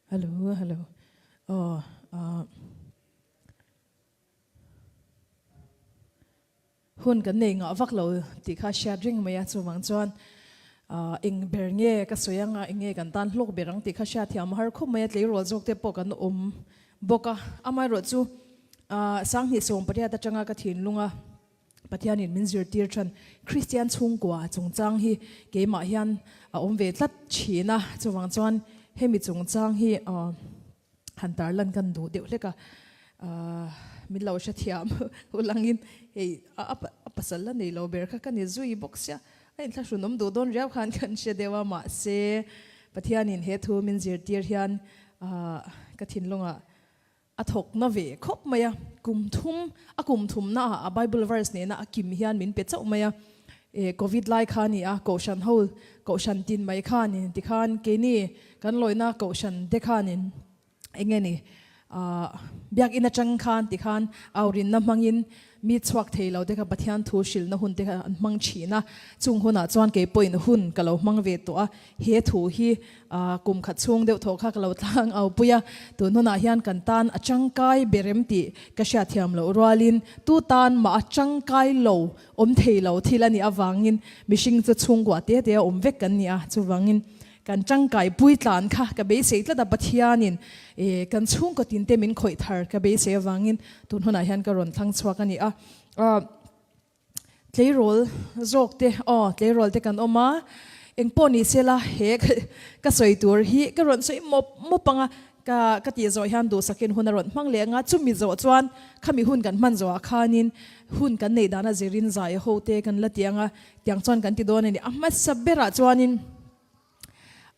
Hello hello aw ah hun kan nei ngah vak lo tih kha hriat reng mai a, chuvang chuan ah eng ber nge ka sawi anga eng nge kan tan hlawk ber ang tih kha hriat thiam har khawp mai a, tleirawl zawk te pawh kan awm bawk a, amaherawh chu ah sanghnih 18 atanga ka thinlung a. Pathianin min zirtir than Kristian chhungkua chungchang hi keimah hian a awm ve tlat thin a, chuvang chuan hemi chungchang hi han tarlan kan duh deuh hlek a, min lo hrethiam ulangin hei a pasal la nei lo ber kha ka ni zui bawk sia, a inthlahrun awm duh dawn riau khan kan hre deuh a, mahse Pathianin he thu min zirtir hian ka thinlungah A thawk na ve khawp mai a, kum thum, a kum thumna ah a Bible verse nena a kim hian min pe chauh mai a, e Covid lai kha a ni a, Kohhran ho, Kohhran tin mai khanin tikhan keini kan lawina Kohhran te khanin eng nge ni, ah Biakinn atang khan tikhan aurinna hmangin Mi chhuak thei lo te kha Pathian thu hrilhna hun te kha an hmang thin a, chung hunah chuan kei pawhin hun ka lo hmang ve tawh a, he thu hi kum khat chhung deuh thawh kha ka lo tlang au pui a, tun hunah hian kan tan a tangkai ber em tih ka hriatthiam loh rualin tu tan mah a tangkai lo awm thei lo thil a nih avangin mihring chu chhungkua te te a awm vek kan ni a, chuvangin Kan tangkai puitlan kha ka beisei tlat a, Pathianin kan chhungkaw tinte min khawih thar ka beisei avangin tun hunah hian ka rawn thlang chhuak a ni a. Tleirawl zawk te, aw tleirawl te kan awm a, engpawh ni sela he ka sawi tur hi ka rawn sawi mawp mawp ang a, ka ka tih zawh hian duhsakin hun a rawn hmang leh ang a, chumi zawh chuan khami hun kan hman zawhah khanin hun kan neih dana zirin zai ho te kan la ti ang a, tiang chuan kan ti dawn a ni. A hmasa berah chuanin.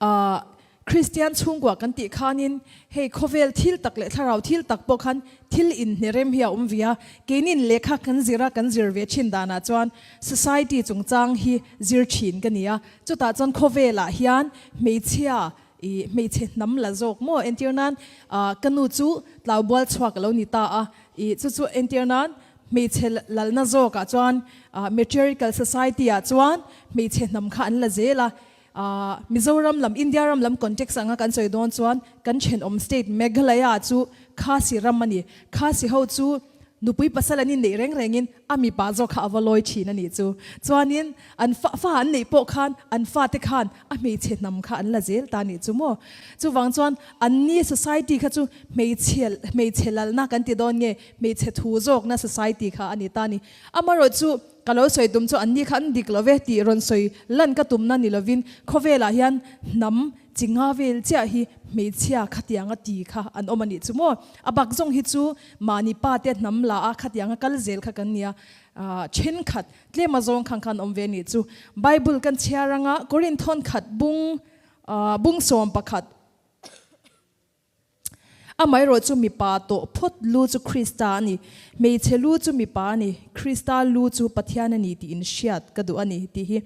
Ahh Kristian chhungkua kan tih khanin hei khawvel thil tak leh thlarau thil tak pawh khan thil inhnerem hi a awm ve a, keinin lehkha kan zir a kan zir ve thin danah chuan society chungchang hi zir thin ka ni a, chutah chuan khawvelah hian hmeichhia ih hmeichhe hnam la zawk maw entir nan ahh ka nu chu tlaubual chhuak a lo ni ta a, ih chu chu entir nan hmeichhe lalna zawkah chuan matriarchal society ah chuan hmeichhe hnam kha an la zel a, Mizoram lam, India ram lam context anga kan sawi dawn chuan kan thenawm state Meghalaya chu Khasi ram a ni. Khasi ho chu nupui pasal an inneih reng rengin a mipa zawk kha a va lawi thin a nih chu. Chuanin an fa fa an neih pawh khan an fate khan a hmeichhe hnam kha an la zel ta a nih chu maw. Chuvang chuan anni society kha chu hmeichhe hmeichhe lalna kan ti dawn nge Hmeichhe thu zawkna society kha a ni ta a ni. Amaherawhchu, ka lo sawi tum chu anni kha an dik lo ve tih rawn sawi lan ka tumna ni lovin khawvelah hian hnam chi nga vel chiah hi hmeichhia khatianga ti kha an awm a nih chu maw. A bak zawng hi chu mahni pa te hnam la a khatianga kal zel kha kan nia. Thenkhat tlem a zawng khang khan awm ve a nih chu. Bible kan chhiar anga Korinth khat bung bung 11. Amaherawh chu mipa tawh phawt lu chu Krista a ni, hmeichhe lu chu mipa a ni, Krista lu chu Pathian a ni tiin hriat ka duh a ni tih hi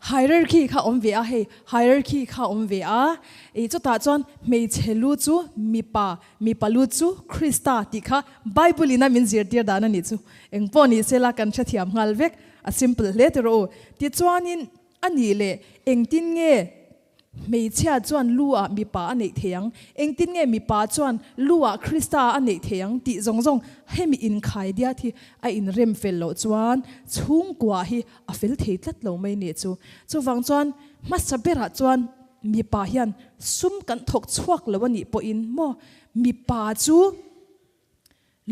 hierarchy kha awm ve a, hei hierarchy kha awm ve a, ih chutah chuan hmeichhe lu chu mipa, mipa lu chu Krista tih kha Bible in a min zirtir dan a nih chu. Engpawh ni sela kan hrethiam nghal vek, a simple hle tiraw u. Tichuanin a nih leh engtin nge Hmeichhia chuan lu ah mipa a neih thei ang, engtin nge mipa chuan lu ah Krista a neih thei ang tih zawng zawng hemi inkhai diat hi a inrem fel loh chuan chhungkua hi a fel thei tlat lo mai nih chu. Chuvang chuan hmasa berah chuan mipa hian sum kan thawk chhuak lo a nih pawhin maw mipa chu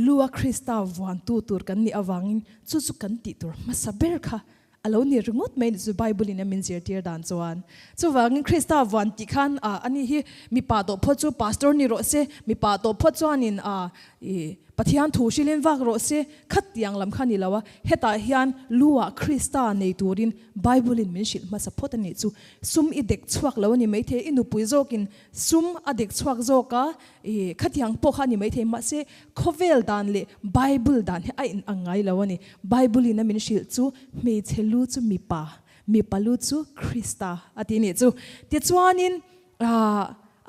lu a Krista vuantu tur kan nih avangin chu chu kan tih tur hmasa ber kha a lo ni ringawt mai ni chu Bible in a min zirtir dan chuan. Chuvangin Krista vuan tih khan ah ani hi mipa tawh phawt chu pastor ni rawh se, mipa tawh phawt chuanin ah i Pathian thu hrilhin vak rawh se khat tiang lam kha ni lo a, hetah hian lu ah Krista nei turin Bible in min hrilh hmasa phawt a nih chu. Sum i dek chhuak lo a ni maithei, i nupui zawkin sum a dek chhuak zawk a, I khatiang pawh kha a ni maithei, mahse khawvel dan leh Bible dan hi a in ang ngai lo a ni. Bible in a min hrilh chu hmeichhe lu chu mipa, mipa lu chu Krista a ti nih chu. Tichuanin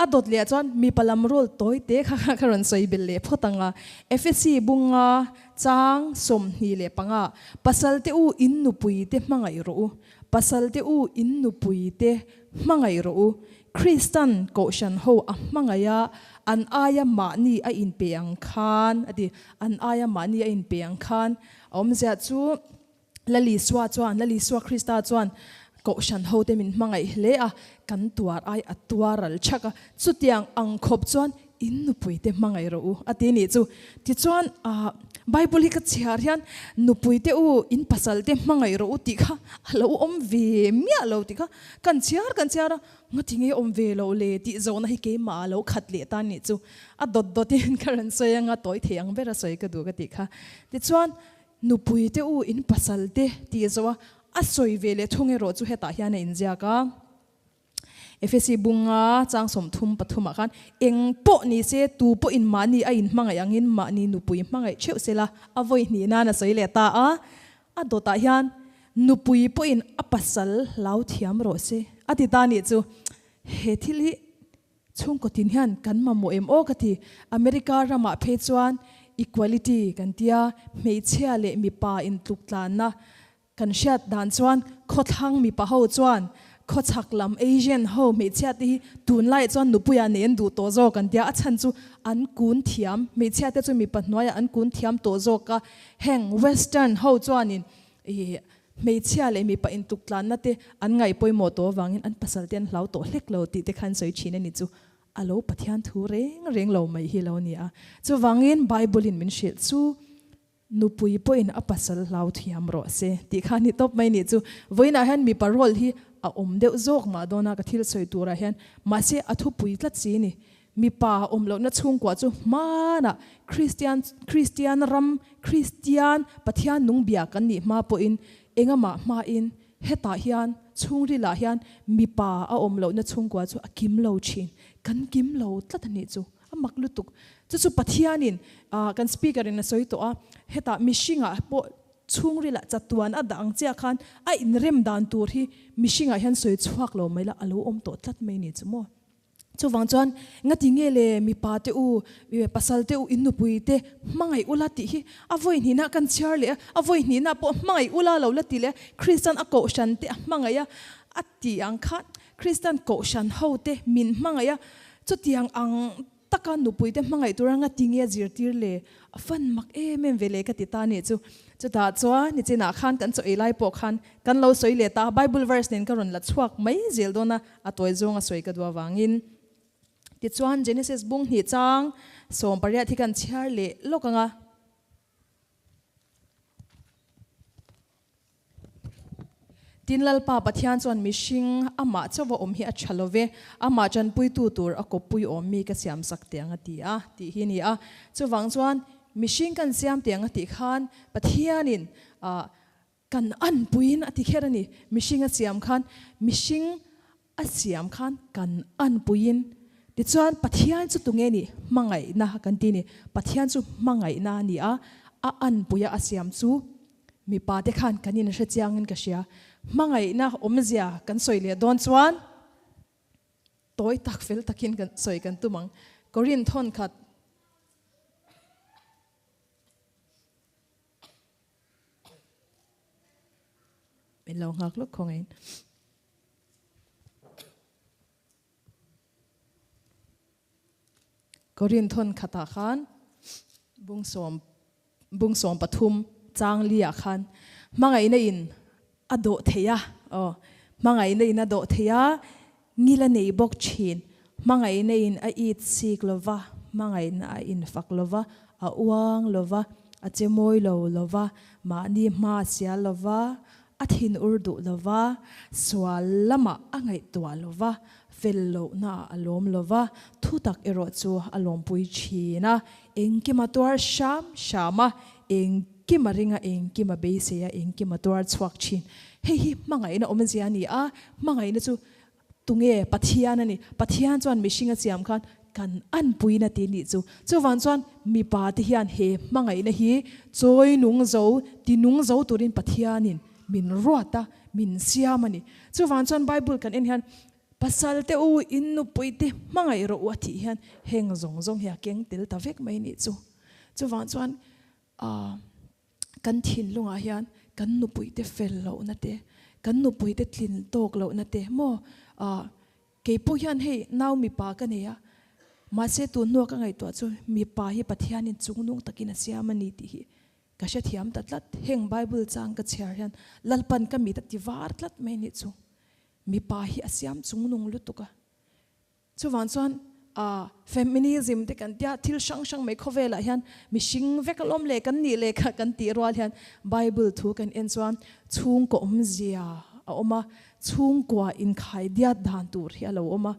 a dawt leh ah chuan mipa lam rawl tawi te kha kha rawn sawi belh leh phawt ang a. Efesi bunga chang 25, Pasal te u in nupui te hmangaih rawh u, pasal te u in nupui te. hmangaih rawh u. Kristan kohhran ho a hmangaih a, an aia mahni a inpe ang khan, a ti. An aia mahni a inpe ang khan. A awmzia chu Lal Isua chuan, Lal Isua Krista chuan kohhran hote min hmangaih hle a, kan tuar ai a tuar ral chhak a, chutiang ang khawp chuan in nupuite hmangaih rawh u, a ti nih chu. Tichuan, Bible hi ka chhiar hian nupuite u, in pasalte hmangaih rawh u tih kha a lo awm ve miah lo tih kha kan chhiar kan chhiar a, ngati nge awm ve loh le tih zawhna hi keimah a lo khat leh ta nih chu. A dawt dawtin ka rawn sawi anga tawi thei ang bera sawi ka duh ka tih kha. Tichuan, Nupui te u in pasal te tih zawh a, a sawi ve leh thung erawh chu hetah hian a inziak a. Efesi bunga chang 33 ah khan, Eng pawh ni se, tu pawhin mahni a inhmangaih angin mahni nupui hmangaih theuh se la, a vawi hnih nan a sawi leh ta a. A dawtah hian, Nupui pawhin a pasal hlau thiam rawh se, a ti ta nih chu. He thil hi Chhungkaw tin hian kan mamawh em aw ka ti. America ramah phei chuan equality kan tia, hmeichhia leh mipa intluk tlanna kan hriat dan chuan khawthlang mipa ho chuan khawchhak lam Asian ho hmeichhia te hi tunlaiah chuan nupuia nei an duh tawh zawk an tia, a chhan chu an kun thiam, hmeichhia te chu mipa hnuaiah an kun thiam tawh zawk a, heng western ho chuanin Ih, hmeichhia leh mipa intuk tlanna te an ngaih pawimawh tawh avangin an pasal te an hlau tawh hlek lo tih te khan sawi thin a ni chu. A lo Pathian thu reng reng lo mai hi lo ni a. Chuvangin Bible in min hrilh chu nupui pawhin a pasal hlau thiam rawh se tih kha ni tawp mai ni chu. Vawiinah hian mipa role hi a awm deuh zawk mah dawn a ka thil sawi turah hian mahse a thupui tlat si ni. Mipa awm lohna chhungkua chu hmanah Kristian, Kristian ram, Kristian Pathian nung bia kan nih hma pawhin engamah hmain hetah hian chhungrilah hian mipa a awm lohna chhungkua chu a kim lo thin. Kan kim lo tlat a nih chu. A mak lutuk. Chu chu Pathianin kan speaker in a sawi tawh a, hetah mihringah pawh chhungrilah chatuan a dah ang chiah khan a inrem dan tur hi mihringah hian sawi chhuak lo mai la a lo awm tawh tlat mai ni chu maw. Chuvang chuan, Ngati nge le mipa te u, pasal te u, in nupui te hmangaih ula tih hi a vawi hnihna kan chhiar leh a, a vawi hnihna pawh hmangaih ula lo la ti leh a, Kristan a kohhran te a hmangaih a, a ti ang kha Kristan kohhran ho te min hmangaih a, chutiang ang taka nupui te hmangaih tura ngati nge a zirtir le, a fan mak em em ve le ka ti ta nih chu. Chutah chuan nichinah khan kan chaw ei lai pawh khan kan lo sawi leh ta a, Bible verse nen ka rawn la chhuak mai zel dawn a, A tawi zawng a sawi ka duh avangin. Tichuan, Genesis bung hnih chang 18 hi kan chhiar leh lawk ang a. Tin, Lalpa Pathian chuan mihring amah chauha awm hi a tha lo ve, amah tanpuitu tur a kawppui awm mi ka siam sak teh ang a ti a, tih hi a ni a. Chuvang chuan, mihring kan siam teh ang a tih khan Pathianin Kan anpuiin a ti kher a ni. Mihring a siam khan, mihring a siam khan kan anpuiin. Tichuan, Pathian chu tunge nih? Hmangaihna kan ti a ni. Pathian chu hmangaihna a ni a, a anpuia a siam chu mipa te khan kan inhre chiangin ka hria. Hmangaihna awmzia kan sawi leh dawn chuan tawi tak fel takin kan sawi kan tum ang. Korinth thawnkhat. Min lo nghak lawk khawngaiin. Korinth thawn khatah khan bung sawm bung 13 chang liah khan hmangaihna in a dawh thei a, aw hmangaihna in a dawh thei a, ngil a nei bawk thin. Hmangaihna in a it sik lova, hmangaihna a infak lova, a uang lova, a che mawi lo lova, mahni hma a sial lova, a thin ur duh lova, sual lamah a ngaihtuah lova, fel lohna ah a lawm lova, thutak erawh chu a lawmpui thin a, engkim a tuar hram hram a, engkim a ring a, engkim a beisei a, engkim a tuar chhuak thin. Hei hi hmangaihna awmzia a ni a, hmangaihna chu Tunge Pathian a ni? Pathian chuan mihring a siam khan kan anpuina ti nih chu. Chuvang chuan mipa te hian he hmangaihna hi chawi nung zo, ti nung zo turin Pathianin min ruat a, min siam a ni. Chuvang chuan Bible kan en hian pasal te u, in nupui te hmangaih rawh u a tih hian heng zawng zawng hi a keng tel ta vek mai nih chu. Chuvang chuan aah. Kan thinlungah hian kan nupuite fel lohna te, kan nupuite tlin tawk lohna te maw? Ah, kei pawh hian hei nau mipa ka nei a, mahse tun hnua ka ngaihtuah chu mipa hi Pathianin chungnung takin a siam a ni tih hi ka hrethiam ta tlat. Heng Bible chang ka chhiar hian Lalpan ka mit a ti var tlat mai nih chu. Mipa hi a siam chungnung lutuk a. Chuvang chuan feminism te kan tia thil hrang hrang mai khawvelah hian mihring vek alawm leh kan nih leh kha kan tih rual hian Bible thu kan en chuan chhungkaw awmzia a awm a, chhungkua inkhai diat dan tur hi a lo awm a.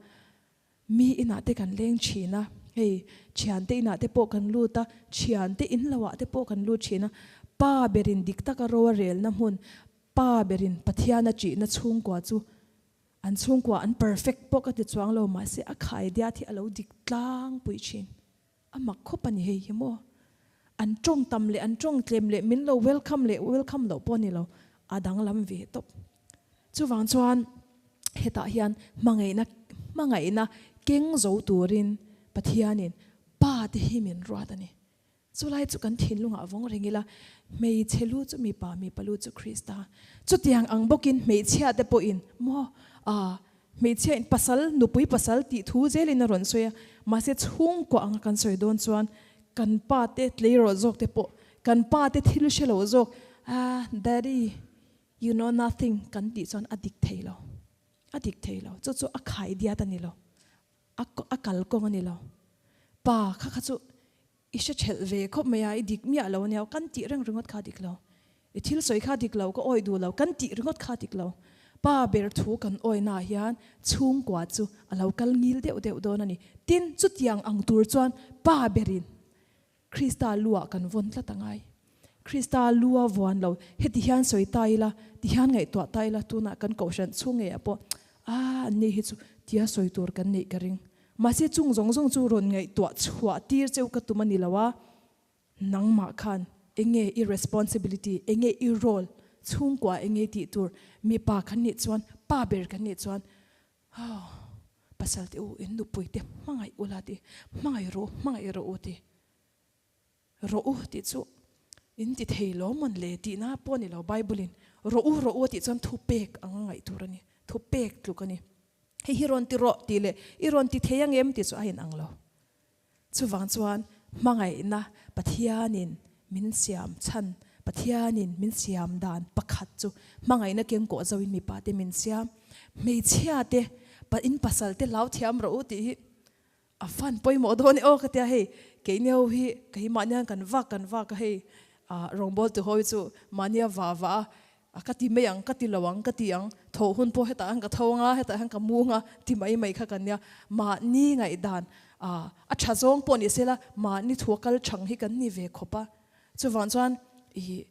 Mi inah te kan leng thin a, hei thiante inah te pawh kan lut a, thiante in loah te pawh kan lut thin a, pa berin dik taka ro a relna hmun, pa berin Pathian a ṭihna chhungkua chu An chhungkua an perfect pawh ka ti chuang lo mahse a khai diat hi a lo dik tlangpui thin. A mak khawp a ni hei hi maw. An tawng tam leh an tawng tlem leh min lo welcome leh welcome loh pawh a ni lo, a danglam ve tawp. Chuvang chuan hetah hian hmangaihna hmangaihna keng zo turin Pathianin pa te hi min ruat a ni. Chulai chu kan thinlungah vawng reng ila, hmeichhe lu chu mipa, mipa lu chu Krista. Chutiang ang bawkin hmeichhia te pawhin maw, ah, hmeichhia in pasal, nupui pasal tih thu zelin a rawn sawi a, mahse chhungkua anga kan sawi dawn chuan kan pa te tleirawl zawk te pawh, kan pa te thil hre lo zawk, ah, daddy, you know nothing kan tih chuan a dik thei lo, a dik thei lo. Chu chu a khai diat a ni lo, a kal kawng a ni lo. Pa kha kha chu I hre thelh ve khawp mai a, i dik miah lo ania, kan tih reng ringawt kha dik lo. I thil sawi kha dik lo, ka awi duh lo, kan tih ringawt kha dik lo. Pa ber thu kan awinaah hian chhungkua chu a lo kal ngil deuh deuh dawn a ni. Tin, chutiang ang tur chuan pa berin Krista luah kan vawn tlat a ngai. Krista lua vuan lo, heti hian sawi ta ila, ti hian ngaihtuah ta ila, tunah kan kohhran chhung ngeiah pawh, Ah, anni hi chu tia sawi tur kan neih ka ring. Mahse chung zawng zawng chu rawn ngaihtuah chhuah tir cheu ka tum a ni lo a, nangmah khan enge i responsibility, enge i role, chhungkua enge tih tur, mipa kan nih chuan, pa ber kan nih chuan, oh, pasal te u, in nupui te hmangaih ula ti, hmangaih rawh u, hmangaih rawh u ti. Rawh u tih chu in ti thei lo mawn le tihna pawh a ni lo, Bible in rawh u rawh u a tih chuan thu pek ang a ngaih tur a ni, thu pek tluk a ni. Hei hi rawn ti rawh tih leh i rawn ti thei ang em tih chu a inang lo. Chuvang chuan hmangaihna Pathianin min siam chhan, Pathianin min siam dan pakhat chu hmangaihna kengkawh zoin mipa te min siam, hmeichhia te in pasal te hlau thiam rawh u tih hi A fan pawimawh dawn e aw ka tia hei keini ho hi kei mahni hian kan vak kan vak a hei ah rawngbâwl tu ho hi chu mahnia vah vah a a ka ti mai ang ka ti lo ang ka ti ang thawh hun pawh hetah hian ka tho anga hetah hian ka mu anga ti mai mai kha kan nia mahni ngaihdan ah a tha zawng pawh ni sela mahni thu a kal chang hi kan ni ve khawp a chuvang chuan ih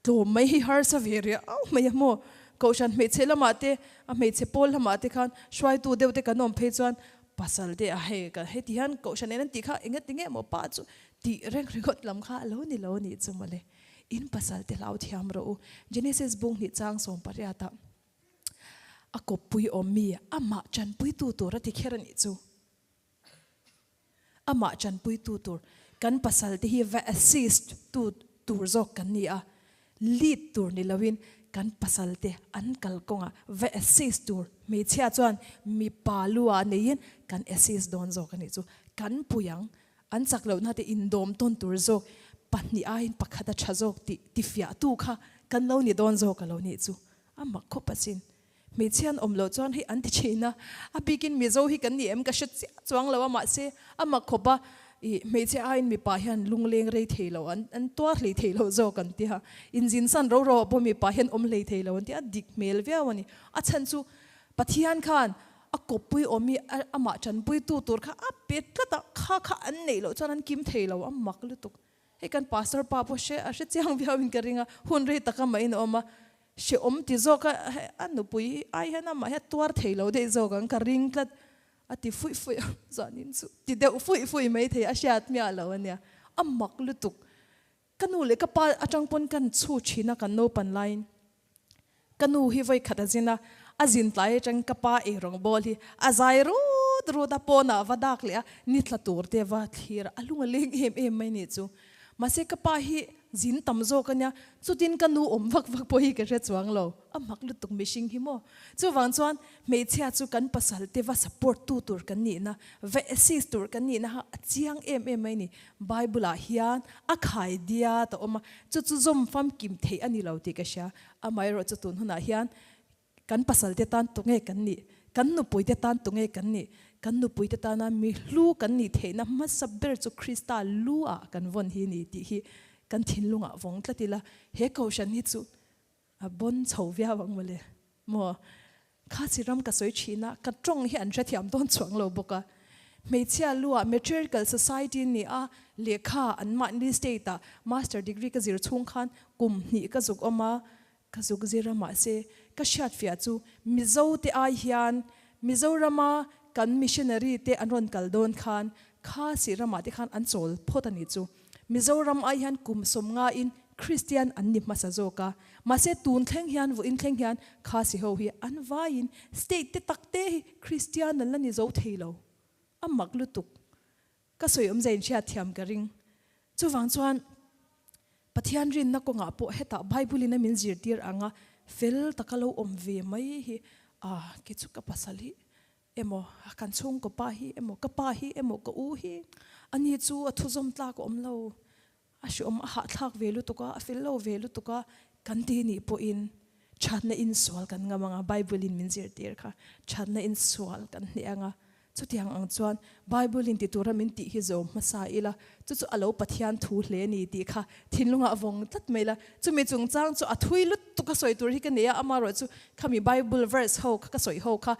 Tlawm mai hi harsa ve riau mai a maw? Kohhran hmeichhe lamah te, a hmeichhe pawl lamah te khan hruaitu deuh te kan awm phei chuan pasal te a hei ka heti hian kohhran en an tih kha enga ti nge maw pa chu tih reng ringawt lam kha a lo ni lo a nih chu mawle. In pasal te hlau thiam rawh u. Genesis bung hnih chang 18 ah a kawppui awm mi amah tanpuitu tur a ti kher a nih chu. Amah tanpuitu tur kan pasal te hi va assist tu tur zawk kan ni a, lead tur ni loin kan pasal te an kal kawngah va assist tur hmeichhia chuan mipa lu ah neiin kan assist dawn zawk a nih chu. Kan pui ang, an chak lohna te indawm tawn tur zawk pahnih aiin pakhat a tha zawk tih tifiahtu kha kan lo ni dawn zawk a lo nih chu. A mak khawp asin. Hmeichhia an awm loh chuan hei an ti thin a, a bikin Mizo hi kan ni em ka hre chiah chuang lo a mahse a mak khawp a, ih hmeichhia aiin mipa hian lungleng rei thei lo an an tuar hlei thei lo zawk an ti a, inzin san ro ro ah pawh mipa hian awm hlei thei lo an ti a, dik hmel viau a ni. A chhan chu Pathian khan a kawppui awm hi amah tanpuitu tur kha a pe tlat a, kha kha an neih loh chuan an kim thei lo a mak lutuk. Hei kan pastor pa pawh hre a hre chiang viau in ka ring a, hun rei taka mah in a awm a, hrehawm ti zawk a, a nupui ai hian amah hi a tuar thei lo daih zawk ang ka ring tlat a ti fuih fuih a, zanin chu ti deuh fuih fuih mai thei a hriat miah lo a nia, a mak lutuk. Ka nu leh ka pa atang pawn kan chhu thin a kan naupan laiin Ka nu hi vawi khat a zin a, a zin tlai atang ka pa ei rawng bawl hi a zai rut rut a, pawnah va dak leh a, ni tla tur te va thlir a, a lung a leng em em mai nih chu. Mahse ka pa hi zin tam zawk a nia, chutin ka nu awm vak vak pawh hi ka hre chuang lo, a mak lutuk mihring hi maw. Chuvang chuan hmeichhia chu kan pasal te va support tu tur kan nihna, va assist tur kan nihna kha a chiang em em mai a ni. Bible ah hian a khai diat a awm a, chu chu zawm famkim theih a ni lo tih ka hria. Amaherawh chu tun hunah hian Kan pasalte tan tunge kan nih? Kan nupuite tan tunge kan nih? Kan nupuite tana mi hlu kan nih theihna hmasa ber chu Krista lu ah kan vawn hi ni tih hi kan thinlungah vawng tlat ila, he kohhran hi chu a bawn chho viau ang mawle. Maw? Khasi ram ka sawi thin a, ka tawng hi an hrethiam dawn chuang lo bawk a. Hmeichhia lu ah matriarchal society ni a, lehkha an mahni state ah master degree ka zir chhung khan kum hnih ka zuk awm a, Ka zuk zir a mahse ka hriatfiah chu Mizo te ai hian Mizorama kan missionary te an rawn kal dawn khan kha sih ramah te khan an chawl phawt a nih chu. Mizoram ai hian kum sawmnga in Christian an ni hmasa zawk a mahse tun thleng hian vawiin thleng hian kha si ho hi an vaiin state te tak te hi Christian an la ni zo thei lo. A mak lutuk. Ka sawi awmzia in hriat thiam ka ring. Chuvang chuan Pathian rinna kawngah pawh hetah Bible in a min zirtir anga fel taka lo awm ve mai hi ah ke chu ka pasal hi emaw kan chhungkaw pa hi emaw ka pa hi emaw ka u hi ani chu a thuzawm tlak a awm lo A hreawm a hahthlak ve lutuk a, a fel lo ve lutuk a, kan ti nih pawhin thatna insual kan ngam ang a, Bible in min zirtir kha thatna insual kan hneh ang a, chutiang ang chuan Bible in ti tura min tih hi zawm hmasa ila, chu chu a lo Pathian thu hle ni tih kha thinlungah vawng tlat mai la, chumi chungchang chu a thui lutuk a sawi tur hi ka nei a, amaherawh chu Khami Bible verse ho kha ka sawi ho kha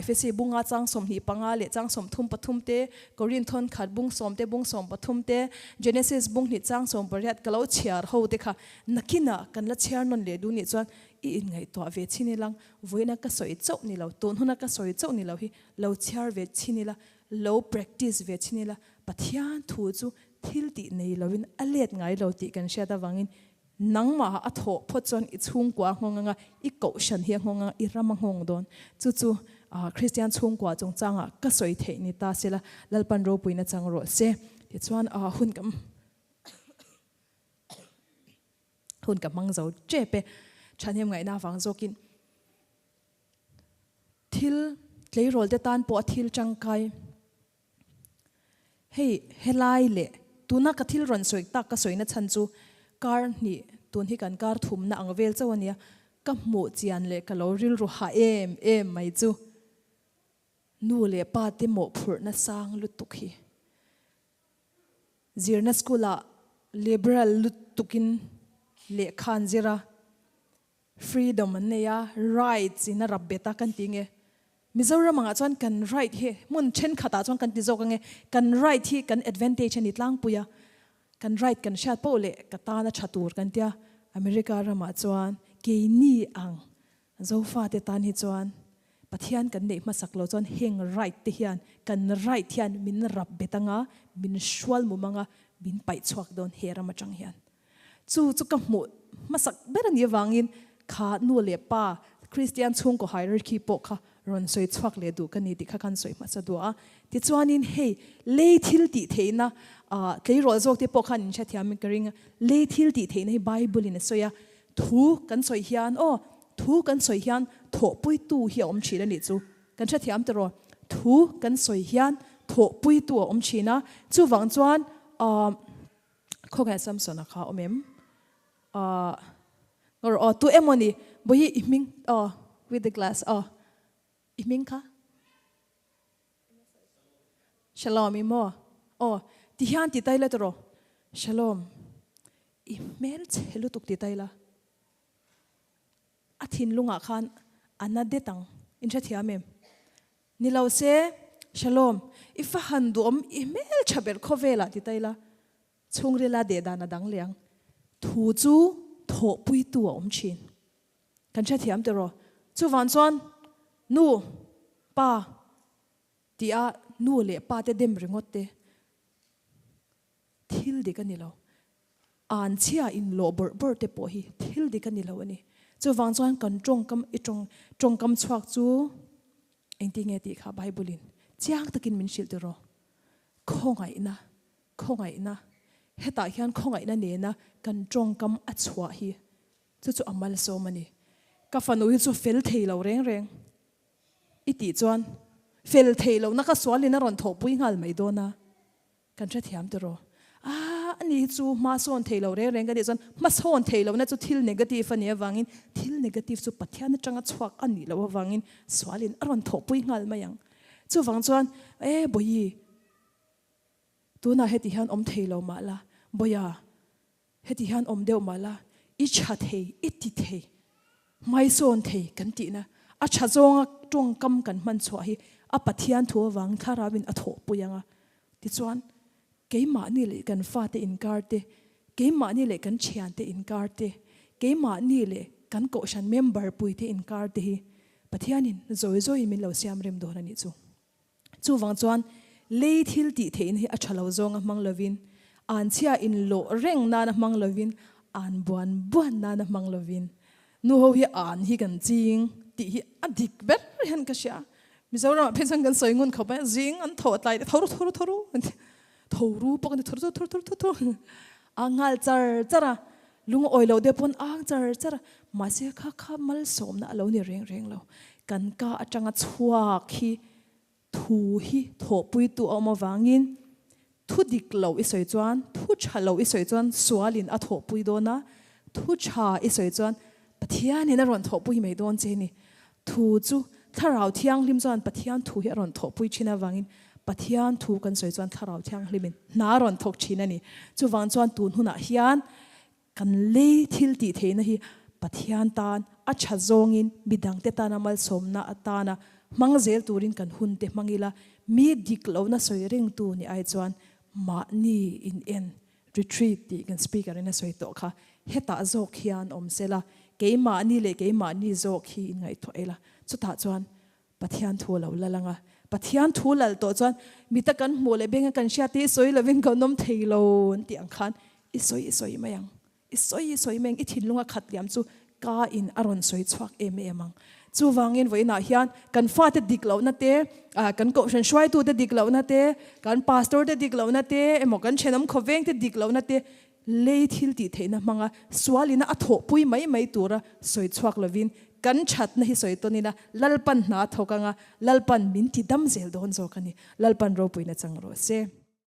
Efesi bunga chang 25 leh chang 33 te, Korinth thawn khat bung sawm te bung 13 te, Genesis bung hnih chang 18 ka lo chhiar ho te kha nakinah kan la chhiar nawn leh duh nih chuan i inngaihtuah ve chhin ilang, vawiina ka sawi chauh ni lo, tun huna ka sawi chauh ni lo hi lo chhiar ve chhin ila, lo practice ve chhin ila, Pathian thu chu thil tih nei loin a let ngai lo tih kan hriat avangin Nangmah a thawh phawt chuan i chhungkua a nghawng anga, i kohhran hi a nghawng anga, i ram a nghawng dawn. Chu chu Kristian chhungkua chungchangah ka sawi theih ni ta sela, Lalpan ropuina chang rawh se. Tichuan hun ka hun ka hmang zo tep e. Thahnem ngaihna avang zawkin thil tleirawl te tan pawh a thil tangkai. Hei helai leh tuna ka thil rawn sawi tak ka sawina chhan chu kar hnih tun hi kan kar thumna ang vel chauh a nia, ka hmuh chian leh ka lo rilru ha em em mai chu nu leh pa te mawhphurhna sang lutuk hi zirna school ah liberal lutukin lehkha an zir a. Freedom an nei a, rights in a rap bet a kan ti nge. Mizoram angah chuan kan right hi hmun thenkhatah chuan kan ti zawk ange, kan right hi kan advantage a ni tlangpui a, kan right kan hriat poh leh ka tan a tha tur kan tia, America ramah chuan keini ang Zofate tan hi chuan Pathian kan neih hmasak lo chuan heng right te hian kan right hian min rap bet anga, min hrual mum anga, min paih chhuak dawn he ram atang hian. Chu chu ka hmuh hmasak ber a nih avangin kha nu leh pa Kristian chhungkaw hierarchy pawh kha rawn sawi chhuak leh duh ka ni tih kha kan sawi hmasa duah a. Tichuanin hei lei thil tih theihna ah tleirawl zawk te pawh khan in hrethiam in ka ring a, lei thil tih theihna hi Bible in a sawi a, thu kan sawi hian aw thu kan sawi hian thawhpuitu hi a awm thin a nih chu kan hrethiam tiraw? Thu kan sawi hian thawhpuitu a awm thin a, chuvang chuan ah Khawngaih Samson-a kha awm em? Ahh Ngawr aw tu emaw ni Bawihi i hming aw with the glass aw i hming kha Shalom i maw aw ti hian ti tai la tiraw Shalom i hmel chhe lutuk ti tai la a thinlungah khan a na det ang in hrethiam em? Ni lo se, Shalom, i fa han duhawm i hmel tha ber khawvelah ti ta ila, chhungrila deh dan a dang leh ang. Thu chu thawhpuitu a awm thin. Kan hrethiam tiraw? Chuvang chuan nu, pa tia nu leh pa te dem ringawt te thil dik a ni lo. An chhia in lawh bawrh bawrh te pawh hi thil dik a ni lo a ni. Chuvang chuan kan tawngkam i tawng tawngkam chhuak chu engtin nge tih kha Bible in chiang takin min hrilh tiraw? Khawngaihna, khawngaihna. Hetah hian khawngaihna nena kan tawngkam a chhuah hi chu chu a malsawm a ni. Ka fanu hi chu fel thei lo reng reng i tih chuan fel thei lohna ka sualin a rawn thawhpui nghal mai dawn a. Kan hrethiam tiraw? Ah, ani hi chu hmasawn thei lo reng reng ka nih chuan hmasawn thei lohna chu thil negative a nih avangin thil negative chu Pathian atanga chhuak a nih loh avangin sualin a rawn thawhpui nghal mai ang. Chuvang chuan, E Bawihi, tunah heti hian awm thei lo mah la, Bawiha, Heti hian awm deuh mah la, i tha thei, i ti thei, hmaisawn thei kan tihna a tha zawnga tawngkam kan hman chhuah hi a Pathian thu avangin Thlarauin a thawhpui ang a. Tichuan, keimahni leh kan fate inkar te, keimahni leh kan thiante inkar te, keimahni leh kan kohhran member puite inkar te hi Pathianin zawi zawiin min lo siam rem dawn a nih chu. Chuvang chuan lei thil tih theihna hi a tha lo zawnga hmang lovin, anchhia inlawh reng nana hmang lovin, an buan buan nana hmang lovin, nu ho hi an hi kan ching tih hi a dik ber hian ka hria. Mizoramah phei chuan kan sawi ngun khawp a, zing an thaw tlai te tho ru tho ru tho ru an ti, tho ru pawh kan ti tho ru tho ru tho ru tho ru a nghal char char a, lungawi loh deuh pawn a ang char char a, mahse kha kha malsawmna a lo ni reng reng lo. Kan ka atanga chhuak hi Thu hi thawhpuitu a awm avangin thu dik lo i sawi chuan, thu tha lo i sawi chuan sualin a thawhpui dawn a, thu tha i sawi chuan Pathianin a rawn thawhpui mai dawn che ni. Thu chu Thlarau Thianghlim chuan Pathian thu hi a rawn thawhpui thin avangin Pathian thu kan sawi chuan Thlarau Thianghlimin hna a rawn thawk thin a ni. Chuvang chuan tun hunah hian Kan lei thil tih theihna hi Pathian tan a tha zawngin midangte tana malsawmna atana hmang zel turin kan hunte hmang ila, mi dik lohna sawi rengtu ni ai chuan mahni in en, retreat tih kan speaker in a sawi tawh kha, hetah zawk hian awm sela, keimahni leh keimahni zawk hi in ngaihtuah ila, chutah chuan Pathian thu a lo lal ang a, Pathian thu lal tawh chuan mita kan hmuh leh benga kan hriat te i sawi lovin kan awm thei lo an tih ang khan i sawi i sawi mai ang, i sawi i sawi mai ang, i thinlunga khat liam chu ka in a rawn sawi chhuak em em ang. Chuvangin vawiinah hian kan fate dik lohna te, kan kohhran hruaitute dik lohna te, kan pastor te dik lohna te emaw kan thenawm khawveng te dik lohna te Lei thil tih theihna hmanga sualina a thawhpui mai mai tura sawi chhuak lovin kan thatna hi sawi tawn ila Lalpan hna a thawk anga Lalpan min ti dam zel dawn zawk a ni. Lalpan ropuina chang rawh se.